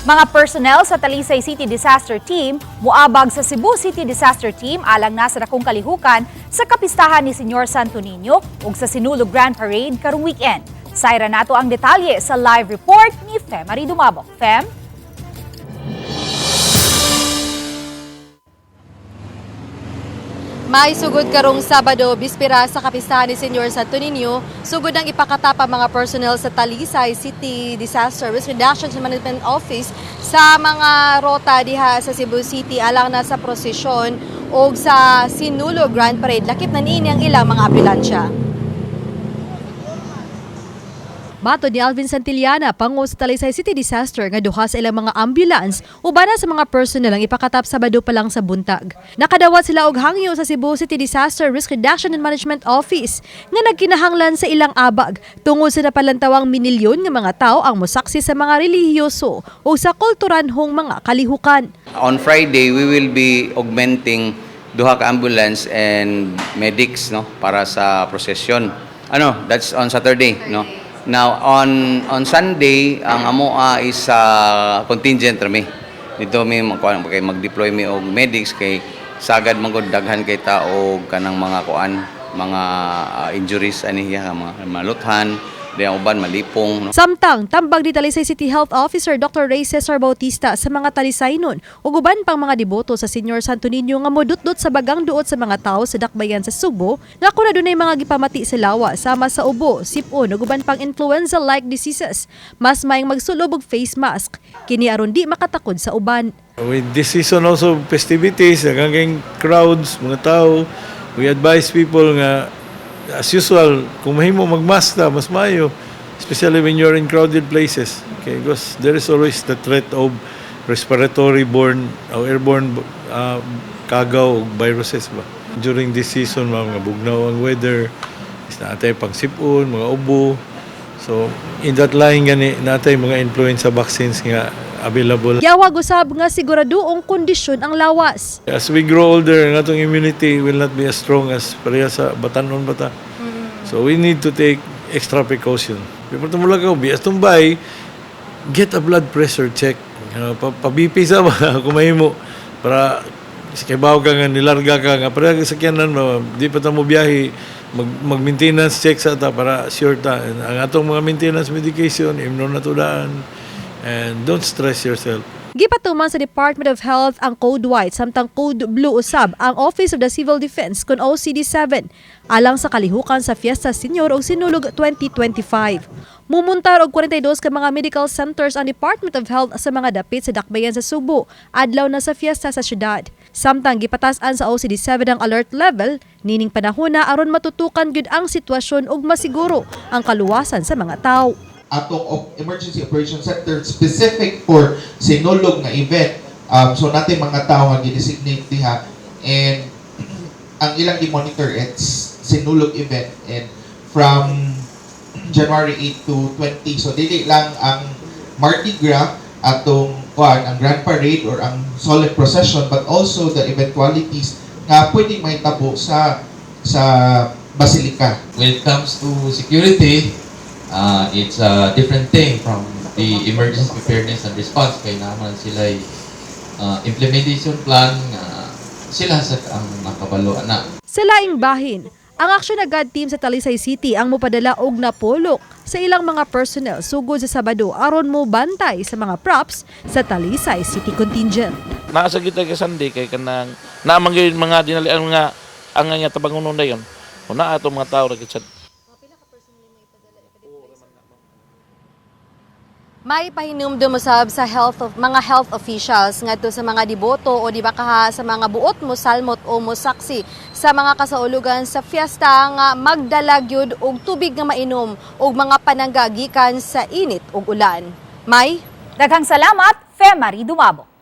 Mga personnel sa Talisay City Disaster Team muabag sa Cebu City Disaster Team alang na sa dakong kalihukan sa kapistahan ni Senyor Santo Niño ug sa Sinulog Grand Parade karong weekend. Sayra nato ang detalye sa live report ni Femary Dumabok. Fem? May sugod karong Sabado, bispira sa kapistahan ni Senyor Santo Niño, sugod ang ipakatapa mga personnel sa Talisay City Disaster Risk Reduction and Management Office sa mga rota diha sa Cebu City alang na sa prosesyon o sa Sinulog Grand Parade. Lakip na niini ang ilang mga ambulansya. Matod ni Alvin Santillana, pango sa Talisay City Disaster nga duha sa ilang mga ambulance uban na sa mga personnel ang ipakatap Sabado pa lang sa buntag. Nakadawat sila og hangyo sa Cebu City Disaster Risk Reduction and Management Office nga nagkinahanglan sa ilang abag tungod sa napalantawang minilyon nga mga tao ang mosaksi sa mga relihiyoso o sa kulturanhong mga kalihukan. On Friday, we will be augmenting duha ka ambulance and medics, no, para sa procession. Ano, that's on Saturday, no. Now on Sunday, ang amoa is sa contingent rami. Dito mi magkuan kay mag-deploy mi og medics kay sagad man gud daghan kay tao og kanang mga kuan, mga injuries ani hiya, mga maluthan, di ang uban malipong, no. Samtang, tambag ni Talisay City Health Officer Dr. Ray Cesar Bautista sa mga Talisaynon ug uban pang mga deboto sa Senyor Santo Niño nga modutdot sa bagang duot sa mga tao sa dakbayan sa Sugbo nga kun adunay mga gipamati sa lawa sama sa ubo, sipon ug uban pang influenza-like diseases. Mas maayong magsulob og face mask kini aron di makatakod sa uban. With this season also, festivities, naganggang crowds, mga tao, we advise people nga, as usual, kung mahimo magmask na, mas maayo. Especially when you're in crowded places. Okay, because there is always the threat of respiratory borne or airborne kagaw o viruses ba. During this season, mga bugnaw ang weather, is natay pangsipon, mga ubo. So, in that line gani, natay mga influenza vaccines nga available. Yawag usab nga siguraduong kondisyon ang lawas. As we grow older, ang atong immunity will not be as strong as pareha sa batanon bata. So we need to take extra precaution. Before tumula ka, bias tumbay, get a blood pressure check. Pa-BP sa ba, kung mahimo. Para kay bawo ka nga nilarga ka nga pareha ka sakyanan mo, di pa ta mo biyahe, mag maintenance check sa ta para sure ta. And ang atong mga maintenance medication, imnon na to daan. And don't stress yourself. Gipatuman sa Department of Health ang Code White samtang Code Blue usab ang Office of the Civil Defense kon OCD 7 alang sa kalihukan sa Fiesta Senior ug Sinulog 2025. Mumuntar og 42 ka mga medical centers ang Department of Health sa mga dapit sa dakbayan sa Sugbo adlaw na sa fiesta sa syudad. Samtang gipatas-an sa OCD 7 ang alert level nining panahona aron matutukan gyud ang sitwasyon ug masiguro ang kaluwasan sa mga tawo. Atong Emergency Operation Center specific for Sinulog nga event. So natin mga tao nga gi-designate diha and ang ilang gi-monitor, it's Sinulog event and from January 8 to 20. So dili lang ang Mardi Gras atong kuan, ang Grand Parade or ang solemn procession, but also the eventualities nga pwede mahitabo sa basilica. When it comes to security, it's a different thing from the emergency preparedness and response kay naman sila implementation plan nga sila sa ang nakabalo ana. Sa laing bahin, ang Aksyon Agad team sa Talisay City ang mopadala og napulok sa ilang mga personnel sugod sa Sabado aron mo bantay sa mga props sa Talisay City Contingent. Naa sa kita kay Sunday kay kanang naman gyud mga dinalian nga ang nga tabangunon dayon. Kung naa atong mga tao ra gyud sad. May pahinumdum usab sa health of mga health officials ngadto sa mga deboto o di ba kaha sa mga buot mo salmot o mosaksi sa mga kasaulugan sa fiesta nga magdala gyud og tubig nga mainom ug mga panangga gikan sa init ug ulan. May Daghang salamat, Femary Dumabok.